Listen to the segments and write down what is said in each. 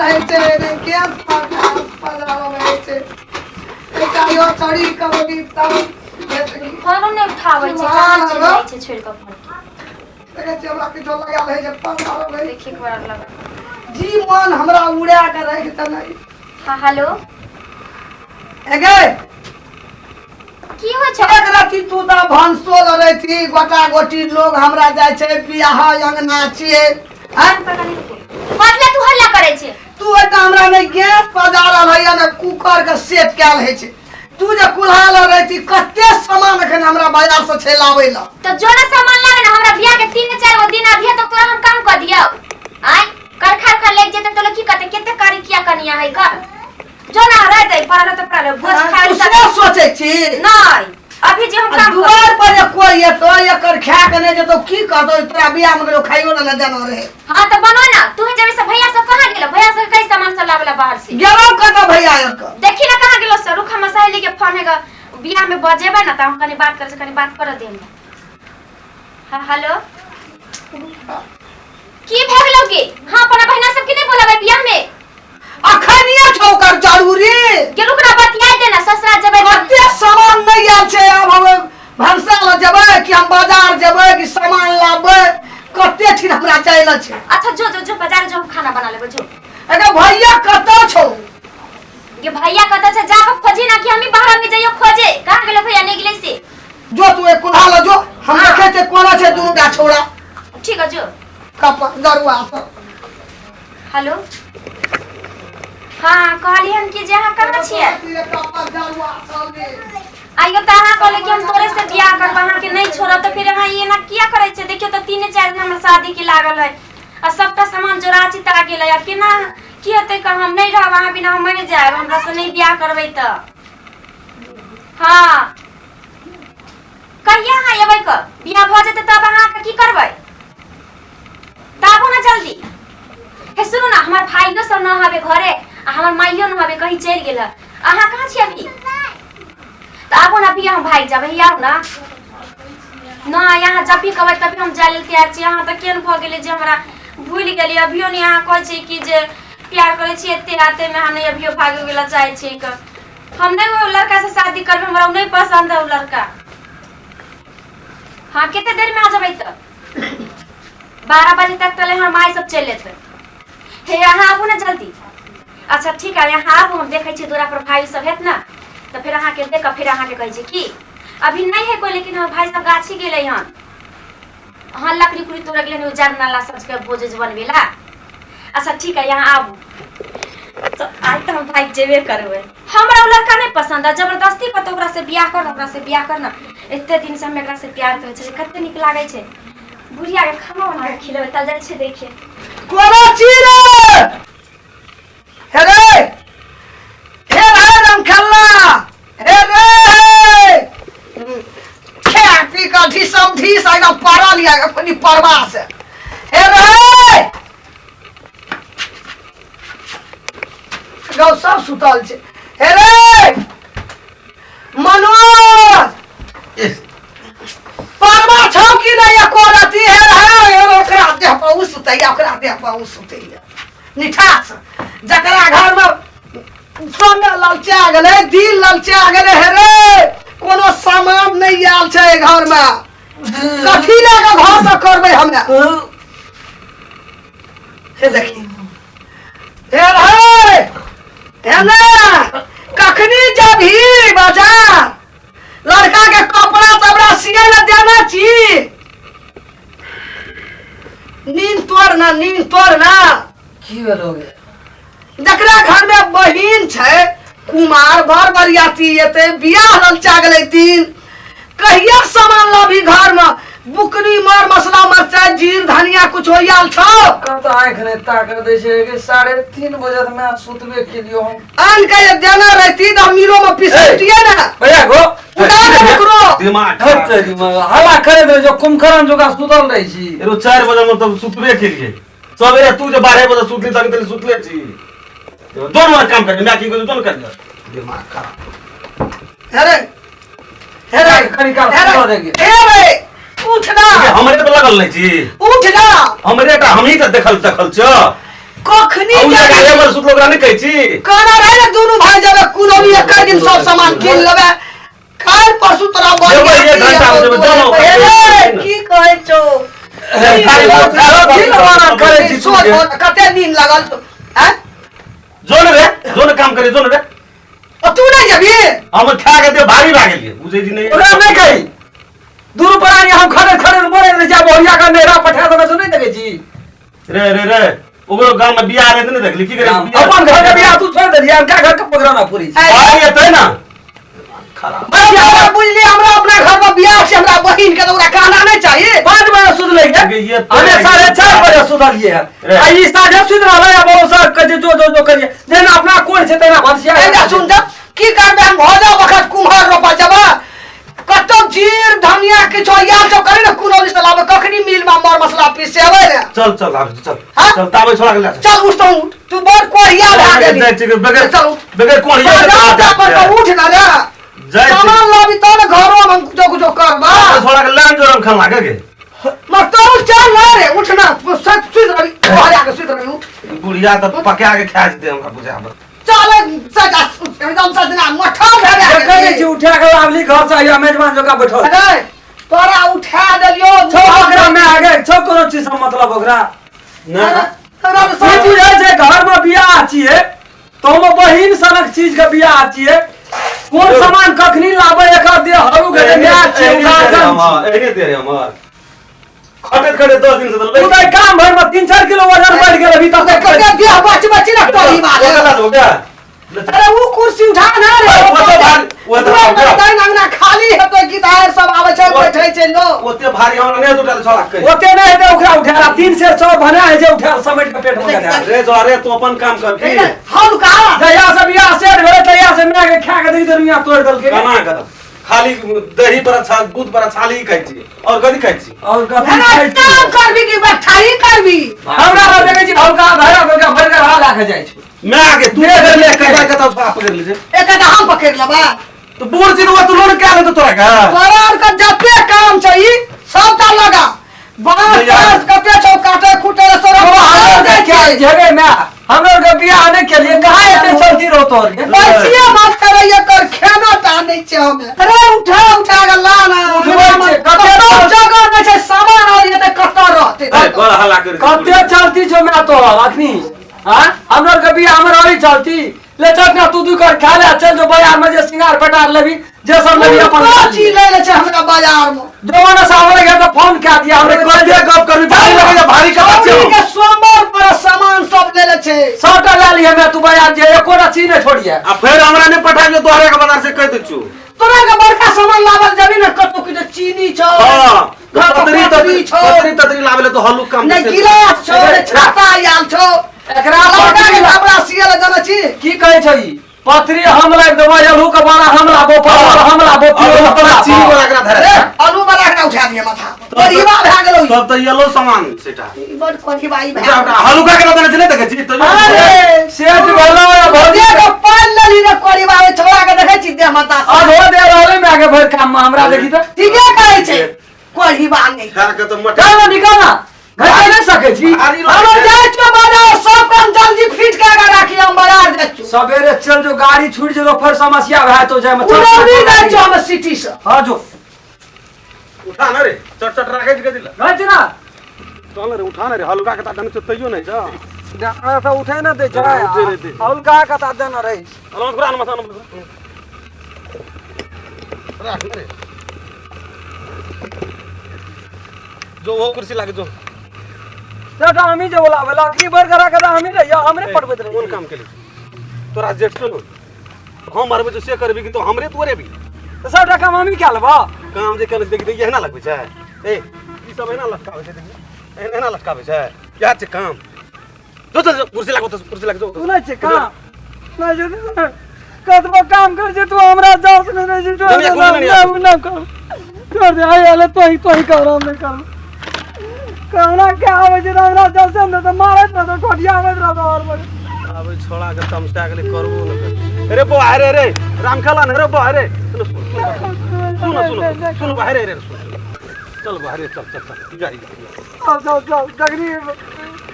रहै छै, नहि गैस पजारल रहै छै। एकटा यो चढ़ी कबड्डी तब फोनो नहि उठाबै छै, कहाँ चलि जाइ छै छोड़ि कऽ फोन के। देखै छियै हमरा किछो लगायल रहै छै, पजारल रहै। देखिए एक बार लगा जी मन हमरा उड़ा के राखि देने। हाँ हेलो। एगे की होइ छै? एक रति तू तऽ भनसो लड़ै छी, गोटा गोटी लोग हमरा जाइ छै बियाह अंगना छियै। आँय? कथी तू हल्ला करै छै? तू एतऽ हमरा नहि गैस पजारल होइया ने कूकर के सेट कयल होइ छै। तू जे कुल्हा लड़ै छी, कते सामान एखन हमरा बाजार से छै लाबै लए। तऽ जो ना सामान लागे ना, हमरा बियाह के 3-4 गो दिन अभी तो तोरा हम काम कर दियौ। आय करखा उरखा लागि जेतै तो लोग की कहतै, कते कारी किया कनिया है कर। जो ना रह दे पड़ल तो पड़ल भोज खाए तू से सोचै छी? नहीं अभी जे हम आ काम दुआर पर जे कोई एतो एकर खा के नहि जेतो की कहतो, तोरा बियाह में गेलो खाइयो ला नहि देना रहे। हाँ तो बनो ना, तू ही जेबे से भैया सब कहाँ गेलो? भैया सब कई सामान सब लावेला बाहर से। गेलो कतऽ भैया एकर? देखी ना कहाँ गेलो सर। रुक, हमर सहेली के फोन है, बियाह में बजेबै ना त हम कनी बात करे से, कनी बात कर दे हमरा। हाँ हेलो, की भए गेलो की? हाँ अपना बहिना सब के नहीं बोलाबै बियाह में? अखनिये छौ ओकर जरूरी। के रुक ना, बतियाइ दे ना, ससुरा जेबै त। कते सामान नहि आयल छै, आब हम भनसा लऽ जेबै कि हम बाजार जेबै कि सामान लाबबै, कते ठिन हमरा जाय लए छै। अच्छा जो जो जो बाजार जो, हम खाना बना लेबै जो। एकर भैया कतऽ छौ? के भैया कतऽ छै जाके खोजी ना, कि हम ही बाहर में जइयो खोजे। कहाँ गेलो भैया? नहीं गेलै से। जो तू एक कुल्हा लऽ जो, हम हाँ। देखै छियै कोना छै दुनू टा छौड़ा। ठीक है जो। कप गरुआ सब। हेलो, हाँ कहलियै हन कि जे अहाँ कहाँ छियै? आइयो तऽ अहाँ कहलियै कि हम तोरे से बियाह करब, अहाँके नहि छोड़ब, तऽ फिर अहाँ ई एना किया करै छियै? देखियौ तऽ 3-4 दिन हमर शादी के लागल है आ सबटा सामान जोड़ा चिता गेल है। आब केना की हेतै? कऽ हम नहि रहब अहाँ बिना, हम मरि जायब, हमरा से नहि बियाह करबै तऽ। हाँ कहिया अहाँ एबै? कऽ बियाह भऽ जेतै तब अहाँके की करबै? तऽ आबू ने जल्दी। हे सुनू ना, हमर भाइयो सब न हवे घरे आ हमर माइयो न हवे, कहीं चलि गेल है। अहाँ कहाँ छी अभी? तऽ आबू ने अभी, हम भागि जाबै। हे आउ ना न, यहाँ जब भी कहबै तभी हम जाय लेल तैयार छी। अहाँ तऽ केहन भऽ गेलै जे हमरा भूलि गेलियै? अभियो नहि अहाँ कहै छियै कि जे प्यार करै छी एते आते में, अहाँ नहि अभियो भागि गेला चाहै छियै कऽ। हम नहि ओहि लड़का से शादी करबै, हमरा ओ नहि पसंद है ओ लड़का। हाँ कते देर में आ जेबै? तऽ 12 बजे तक तले हमर माय सब चलि एतै। हे अहाँ आबू ने जल्दी। अच्छा ठीक है, यहाँ आबू, हम देखै छियै दूरा पर भाई सब हेत ना तऽ फेर अहाँके देख कऽ फेर अहाँके कहै छी की अभी नहीं है कोई, लेकिन हमर भाई सब गाछी गेलै हन। हाँ लकड़ी उकड़ी तोड़े गेलै हन, ओ जरनाला सब भोज उज बनबेला। अच्छा ठीक है, यहाँ आबू। तो आइ तऽ हम भागि जेबे करबै, हमरा ओ लड़का नहि पसंद है। जबरदस्ती कतौ ओकरा से बियाह कर, ओकरा से बियाह कर ना। एते दिन से हम एकरा से प्यार करै छलियै, कते नीक लागै छै। बुढ़िया के खाना बना के खिलेबै तल जाइ छै देखिए। कोना छी रे? हे रे हे रे राम खेलना, हे रे खा पी कऽ ढीसम ढीस एकदम पड़ल यऽ अपनी परवा से। हे रे गौ सब सुतल छै। हे रे मनोज, परवा छौ कि नहि एको रति? हे रे हे, ओकरा देह पर उ सुतैया, ओकरा देह पर उ सुतैया। निठास जकरा घर में समय ललचा गेलै, दिल ललचा गेलै। हे रे कोनो सामान नहि आयल छै घर में, कथी लए कऽ घर पर करबै हमरा? हे देखी, हे रे हे ने कखनी जबही बाजार, लड़का के कपड़ा तपड़ा सिए लए देने छी। नींद तोड़ ना, नींद तोड़ ना। की भेलो गे? जकरा घर में बहिन छै कुमार, बर बरियाती एतै, बियाह ललचा गेलै दिन, कहिया सामान लाबी घर में? बुकनी मर मसला मरचाई जीर धनिया कुछ होइयाल छौ? कत आँखि नहि ताकऽ दै छै कि 3:30 बजे तऽ मैं सुतबे केलियो हम। आन के जे देना रहती तऽ मीरो में पिसतिए ना। भैया गो उठा दे ओकरो। दिमाग हट तेरी माँ, हल्ला करैत रहै छौ, कुम्भकर्ण जकाँ सुतल रहै छी। एगो 4 बजे में तब सुतबे केलिए सवेरे, तू जे 12 बजे सुतली तक तेली सुतले छी। दोनों काम कर, मैं की करू, दोनों कर दिमाग खराब। हे रे हे रे कनी काल हे रे, सुतऽ देंगे। हे रे उठ ना। हमरे तो लगल नहीं छी। उठ ना। हमरे टा हमही तो देखल देखल छ। कखनी आ उ जाबे? जगह एबर सुतलो ओकरा नहि कहै छी। कहना रहे ने दुनू भाई जाबे कुनौली एकर दिन सब सामान कीन लेबे, काल्हि परसू तोरा बड़ जेबै, एक घंटा मे जेबै, दोनो हे, की कहै छौ? की लवाना करै छी तू सोच गे? कते दिन लगल छौ हैं? जो ने रे, जो ने काम करे, जो ने रे। ओ तू नहीं जेबी? हम खा के दे भारी भए गेलियै, बुझै छी नहि। ओकरा नहि कही, दुनू प्राणी हम खड़े खड़े मरे रहै छी, बहुरिया के नेहरा पठा देने से नहि देखै छी। रे रे रे, ओकरो गाम में बियाह रहे नहि देखली की करे? अपन घर के बियाह तू छोड़ देलियै, अनका घर के प्रोग्राम पूरी छै। भारी एतै ना। अरे बुझली, हमरा अपना घर में बियाह छै हमरा बहिन के, तऽ ओकरा कहना नहीं चाहिए। 5 बजे सुतलै ये के, हमे 4:30 बजे सुतलियै हन। रे। आ ई साढ़े सुति रहलै आ बहुत सर कहै छै जो जो जो करियै, जेना अपना कोन छै तेना भनसिया। एना सुन तऽ की करबै हम? भऽ जाउ बखत कुम्हर रोपा जेबै, कतौ जीर धनिया किछो याद सब करे ने कुनौली से लाबै, कखनी मिल में मर मसला पीसेबै ने। चल चल, आबै चल। हाँ? चल ताबै छोड़ा के ले चल। चल उठ तो उठ, तू बड़ कोढ़िया भए गेली। जाइ छी बगैर चल उठ। बगैर कोढ़िया के जा जा पर तो उठ ना रे। जाइ छी। सामान लाबी तब ने घरो में हम कुछो कुछो करबा। छोड़ा के लान जोरम खान लागे के। मर तो उठ चल ना रे, उठ ना, सुत सुत रही, घर आके सुत रही, उठ। बुढ़िया तऽ पका के खा जेतै हमरा बुझा पर। चल सजा एकदम सजना मठा भए देखै गेल। छी उठा के लावली घर से आइया मेजबान जोका बैठल। अरे तोरा उठा देलियो। छौ ओकरा में आगे छौ कोनो चीज से मतलब ओकरा। ना। तोरा ई बुझै छै घर में बियाह छियै तो हम बहिन सनक चीज के बियाह छियै, कोन सामान कखनी लाबै एकर दे हरू के जे माय छियै उदाहरण छी। एहने दे रे हमर खटैत खटैत 10 दिन से तऽ तू तऽ काम भरि में 3-4 किलो वजन बढ़ि गेल अभी तक। कते देह बच बच ना तोरी मारे। हो गया। अरे वो कुर्सी उठा ना रे। ओते भारी ओते दाइन अंगना खाली हेतै, गीत सब आबै छै, बैठै छै लोग। ओते भारी हमरा नहि उठा छोड़ा के। ओते नहि हेतै ओकरा उठा, 3 सेर 100 भने है जे उठा समेट के पेट में गधा। रे जो रे, तू अपन काम कर की। हम कहा जहिया से बियाह सेट भेलै तहिया से माय के खा के दी दुनिया तोड़ि देलकै। कना कर खाली दही पर अच्छा दूध पर छाली खाइ छी और कथी खाइ छी? और कथी अरे खाइ छी? काम करबी कि बैठाई करबी? हमरा लग देखै छी हल्का धरा हल्का भरि के रहा लए के जाइ छै। मैं आगे तू पकड़ ले कता कता छोड़ा पकड़ ले। एक तऽ हम पकड़ लेबा। तो बूढ़ छी तू लोन क्या लेते तोरा का? तोरा आर के जते काम छै ई सबटा लगा, बाँस ताँस कते छौ काटे खूटे सोरा हमरा जाइ छै। जेबै माय, हमरा आरके बियाह नहि केलियै कहाँ एते चलती रहो तोहर के। पैसिए बात करैया कर खेना टा नहि छै हमे। अरे उठा उठा के ला ना। उठबै छै, कते कतौ जगह नहि छै, सामान आर एते कतऽ रहतै? अरे बड़ हल्ला करै छी। कते चलती छौ माय तोहर अखनी? हाँ, हमरा आरके बियाह हमर अभी चलती ले चल ना, तू दू कर खा ले, चल जो बाजार में जे सिंगार पेटार लेबी जे सब लेबी अपन कोन चीज लै ले छै हमरा बाजार में? जमाना से हमरा घर तो फोन कए दिया अरे हमरे। कते गप करबी, भारी लगे भारी का छौड़ी बच्चे। के सोमवार पर सामान सब ले ले छै। सबटा लए लिहे मैं, तू बाजार जे एकोटा चीज नहि छोड़िए। आ फेर हमरा नहि पठाबियो तोहरे के बाजार से कहि दै छु। तोरा के बड़का सामान लावल जाबी ने, कतौ कि चीनी छौ, हां, पतरी पतरी छौ, पतरी ततरी लाबे ले तो हल्लुक काम। नहि गिलास छौ, नहि छाता आयल छौ। एकरा लड़का के पतरी कपड़ा सिए ले जानै छी? की कहै छै ई? पतरी हम लाबि देबै, अलू के बड़ा हम लाबो, परवल हम लाबो, पिओल हम लाबो। चीनी वाला एकरा धरे। ए आलू बना के उठा दिए माथा कोढ़िबा भए गेलौ ई। सब तऽ येलो सामान सेटा। ई बड़ कोढ़िबा ई भए उठा उठा हल्लुका के देने छै, नहि देखै छी तैयो। अरे सेठ भेलौ या भौजी। देह के पानि लेली रे कोढ़िबा, ओहि छौड़ा के देखै छी देह माथा अधो दे रहलै माय के भरि काम में हमरा देखी तऽ। ठीके कहै छै कोढ़िबा नहि। खा के तऽ मटा चल ना निकल ना, घर जा नहि सकै छी। भारी हम लगे छै। जाइ छियौ बाजार, सब काम जल्दी फिट कए के राखी, हम बाजार जाइ छियौ। सवेरे चल जो, गाड़ी छूट जेतो फेर समस्या भए तो जाय में। उड़ौनी जाइ छियौ हम सिटी से। हाँ जो। उठा ना रे, चट चट राखै छी कथी ले? रहै छी ना। चल रे, उठा ना रे, हल्लुका के ता देने छै तैयो नहि जा। हमरा तऽ उठे ना दै छै। उठे नहि दै। हल्का के ता देने रही। अलग कुरा न मसान राख ना रे, जो वो कुर्सी लागे जो। सबटा हमही जे बोलाबै ला अखनी भरि के राखऽ तऽ हमही रहियै, हमरे पटबैत रहियै। कोन काम के लिए तोरा जेठ छौ? हम मरबै तो से करबी कि तो हमरे तोरे भी? तऽ सबटा काम हमही कए लेबऽ। काम जे केने देख देख एहिना लगबै छै। ए ई सब एहिना लटकाबै छै, देखी एहिना लटकाबै छै, इएह छै काम। जो चल जो, कुर्सी लागो तो कुर्सी लागो। तू नहि छै काम नहि छै, कतबो काम कर छै तू हमरा जास नहि रहै छै। छोड़ दे, नहीं, ना कर, छोड़ दे, आइ आले तोही तोही कर, हम नहि करब। कहना के आबै छै तऽ हमरा जास नहि तऽ मारैत रहतौ, ठोठियाबैत रहतौ और बड़। आब ई छोड़ा के तमसा गेलै, करबो न कर। अरे बो अरे रे राम खेला न रे बो, अरे सुनो सुनो सुनो सुनो सुनो बो, अरे रे सुनो, चल बो, अरे चल चल चल, जा जा। चल चल चल जगनी।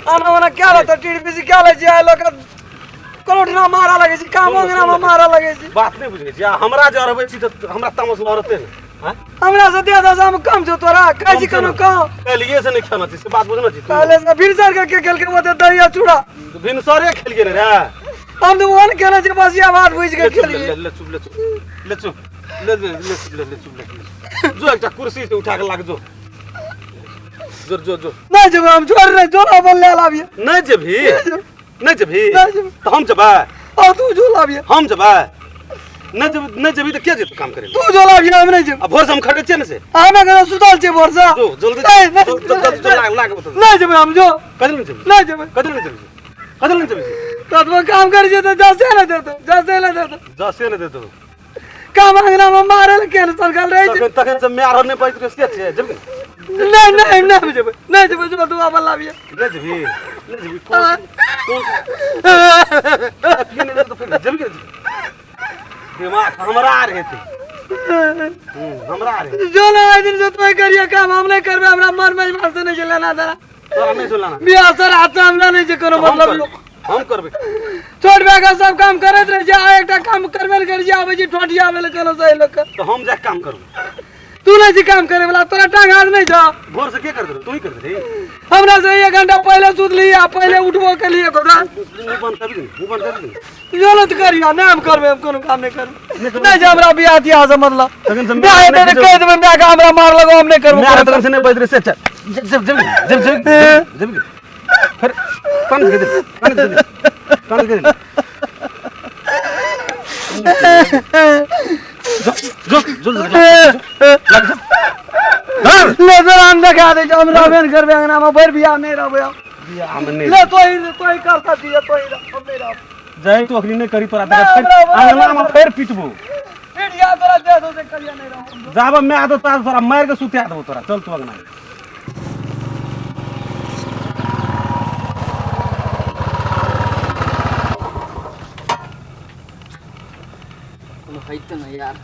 आना ओना क्या रहता टीडीपीसी क्या लै छी आइ लोक करोड़ना मारा लगै छी काम अंगना में मारा लगै छी। बात नहि बुझै छी। आ हमरा जे अरबै छी तऽ हमरा तामस लहरते ने। आँय? हमरा से दे दस हम कम छौ तोरा कहै छी कोनो कम। काल्हिए से नहि खेना छी से बात बुझना छी तू? पहले से भिनसर के के खेलके ओते दही आ चूड़ा। भिनसरे खेलिए ने रे। हम तऽ ओहन खेने छी बसिया भात भुजि के ले चुप, खेलिए। ले ले चुप, ले चुप, ले चुप, ले ले ले चुप, ले ले चुप, ले ले जो एकटा कुर्सी से उठा के लाग जो जो जो जो। नहि जेबै हम, छोड़ रे जोड़ा बन ले लाबिए। नहि जेबही, नहि जेबही नहि जेबै। तऽ हम जेबै। और तू जो लाबिए। हम जेबै। नहि जेबै, नहि जेबही तऽ के जेतौ काम करे? तू जो लाबिए, हम नहि जेबै। आ भोर से हम खटै छियै ने से। हम एखन सुतल छियै भोर से। जो जल्दी नहि, नहि, जो जो जो लाग लाग बता। नहि जेबै हम, जो। कथी नहि जेबही? नहि जेबै। कथी नहि जेबही? कथी नहि जेबही? कतबो काम करै छियै तऽ जसे नहि देतौ, जसे नहि देतौ। जसे नहि देतौ। काम अंगना में मारे लए केहन सरकल रहै छै। तखन तखन से माय रह नहि बजैत रहै से छै। जेबही? नहि नहि नहि हम जेबै, नहि जेबै। जो तू अपन लाबिए। नहि जेबही, नहि जेबही। कोन कोन के नहि देतौ? फेर जेबही के? दिमाग हमरा आर हेतै। हमरा आर हेतै। जो ना आइ दिन से तोय करिए काम, हम नहि करबै। हमरा मन में ईमान से नहि छै लेना देना। तोरा नहि छौ लेना? बियाह सर हाथ से हमरा नहि छै कोनो हम मतलब। करबै, हम करबै। छोट भाय के सब काम करैत रहै छै आ एकटा काम करबे नहि करै छै। आबै छै ठोटिया आबै लए कोनो सही लोक के। तऽ हम जाके काम करबै। तू नहि छी काम करे वाला, तोरा टांग हाथ नहि छौ। भोर से के करतै? तू ही करतै रे। हमरा से एक घंटा पहिले सुतली आ पहिले उठबो केलिए गोटा। मुँह बंद करी दे, मुँह बंद करी दे। गलत करिया नहि हम करबै, हम कोनो काम नहि करबै। नहि जे हमरा बियाह तियाह से मतलब तखन से बियाह हेतै तऽ कहि देबै मायके हमरा मार लगो, हम नहि करबै। माय तखन से नहि बजै से। चल जब जब जब जब जब फिर कान दे दे, कान दे दे, कान दे दे। जो जो जो जो लग जा। ले तोरा हम देखा दै छी, हम रहबे नहि करबै अंगनामे, भरि बियाह नहि रहबै हम। बियाह में नहीं ले तोही तोही कर सकती है, तोही रह, हम नहि रहब। जाई तू अखनी नहि करी तोरा नहि, फिर हमरा- अंगना में फेर पिटबो। फिर या तोरा दे दो से करिया नहि रहब। जाब मैं आदत तोरा मारि के सुता देबो तोरा। चल तू अंगना। कोनो होइते नहि यार।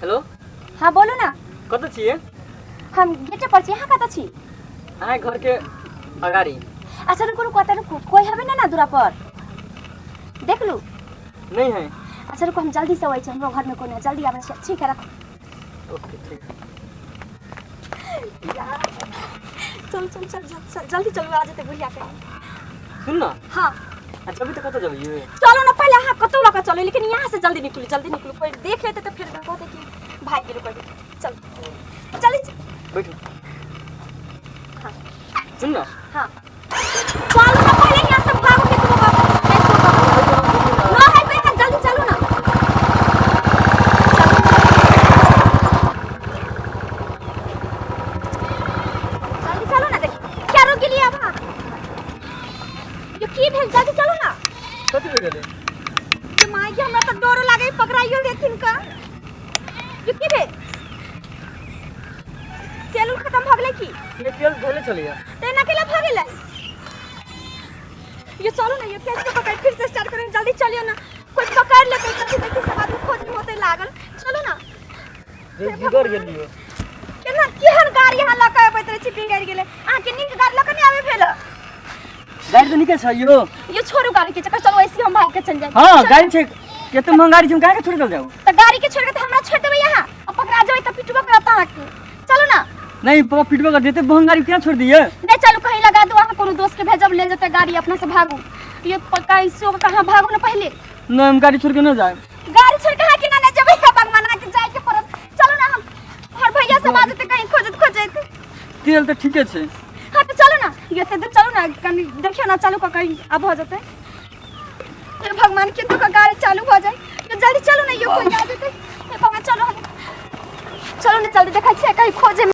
हेलो। हाँ बोलू ना। कतऽ छियै? हम गेटे पर छी, अहाँ कतऽ छी? अहाँके घरके अगाडि। अच्छा रुकू रुकू, एतऽ रुकू, कोई हबे ना ना दूरा पर देख लू। नहीं है। अच्छा रुकू, हम जल्दी से अबै छी, हमरो घर में कोई नहीं, जल्दी आबै छी। ठीक है रखो। ओके ठीक। चल चल चल चल जल्दी चलू, आ जेतै बुढ़िया के। सुन न। हाँ। अच्छा अभी तऽ कतऽ जेबै? चलो ना पहले अहाँ कतौ लऽ कऽ चलू, लेकिन यहाँ से जल्दी निकलू, जल्दी निकलू, कोई देख लेते तऽ फिर कहते कि भागि गेलो कोई। चल चल। बैठू। हाँ। सुन न। हाँ चलो ना पहले यहाँ से भागो के तुम बाबू ऐसे बाबू ना है कोई, जल्दी चलो ना। चलो जल्दी चलो ना। देखी क्या रुक गेलियै अब अहाँ? यो की भेल? जल्दी चलो ना। कथी भऽ गेलै? ये माय के हमरा तऽ डरो लागे, पकड़ाइयो देथिन का। यो की भेल? तेल उल खत्म भऽ गेलै की? ये तेल धोले छलैया। तऽ एना केला भऽ गेलै? ये चलो ना, ये कैसे पकड़ फिर से स्टार्ट करें, जल्दी चलियो ना, कोई पकड़ लेते कथी देखी सब आदमी खोज में होते लागल। चलो ना। जे बिगड़ गेलियो। केना केहन गाड़ी अहाँ लऽ कऽ अबैत रहै छी, बिगड़ि गेलै? अहाँके नीक गाड़ी लऽ कऽ नहि आबै भेल? गाड़ी तऽ नीके छै यो। यो छोड़ू गाड़ी के चक्कर, चलो ऐसे हम भाग के चल जाए। हाँ गाड़ी छै, कते महंगा गाड़ी छै, हम काहे के छोड़ के जाऊ? तऽ गाड़ी के छोड़ के तऽ हमरा छोड़ देबै अहाँ आ पकड़ा जेबै तऽ पिटबो करत अहाँके। चलू ना। नहीं पापा पिटबो कर देते, महंगा गाड़ी केना छोड़ दिए? नहीं चलू कहीं लगा दो, अहाँ कोनो दोस्त के भेजब ले जेतै गाड़ी, अपना से भागू। ये पक्का ऐसे कहाँ भागू ना पहले। नहीं हम गाड़ी छोड़ के न जाए। गाड़ी छोड़ के अहाँ केना नहि जेबै? भगवान के जाय के पड़त। चलू ना, हम और भैया सब आ जेतै कहीं खोजैत खोजैत। तेल तऽ ठीके छै। हाँ तऽ चलू ना, ये एते दूर चलू ना, कनी देखियौ ना चालू कऽ कहीं आब भऽ जेतै। हे भगवान किन्तु का गाड़ी चालू भऽ जाए। ये जल्दी चलू ना, ये कोई आ जेतै। हे भगवान चलो हम, चलू ना जल्दी, देखै छियै कहीं खोजे।